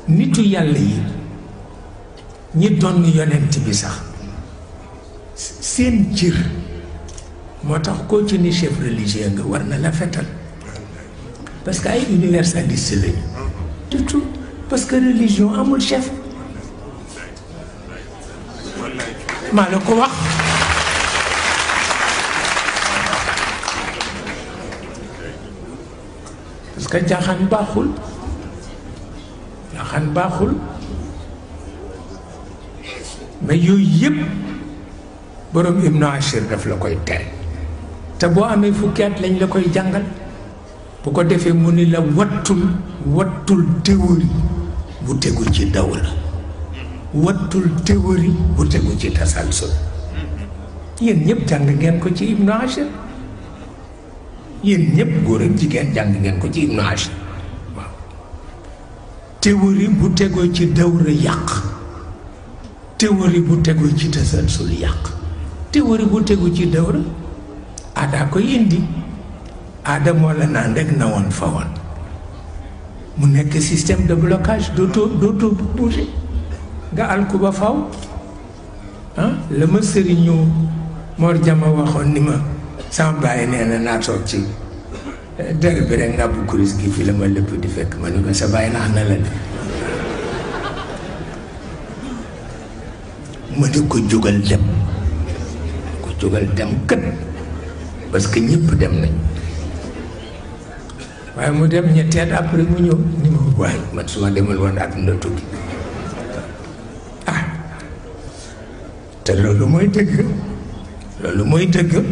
nitu yàlla yi ñi doon yonent bi sax seen cër moo tax koo ci ni chef religieux nga war na la fetal parce que ay universaliste lañu du tout parce que religion amul chef maa la ko wax parce que jaaxaan baaxul mais yooyu yëpp borom Ibnu Ashir daf la koy tere te boo amee fukki at lañ la koy jàngal bu ko defee mu ni la wattul théorie bu tegu ci dawra wattul théorie bu tegu ci tasalsul yéen ñëpp jàng ngeen ko ci Ibnu Ashir yéen ñëpp góor ak jigéen jàng ngeen ko ci Ibnu Ashir waaw théorie bu tegoo ci dawra yàq théorie bu tegoo ci tasalsul yàq théorie bu tegu ci dawra aadaa koy indi aada moo la naan rek na woon fa woon mu nekk système de blocage dootoo bouger nga alku ba faw la ma sëriñu Mor Jama waxoon ni ma sama bàyyi nee na naa toog ci der bi rek nga bu kuris gi fi la ma lépp di fekk ma ni ko sa bàyyi nax na la de ma ne ko jógal dem kët parce que ñëpp dem nañ waaye mu dem ñetteet après mu ñëw ni ma waaye man su ma demal woon àdduna tukki te loolu mooy dëgg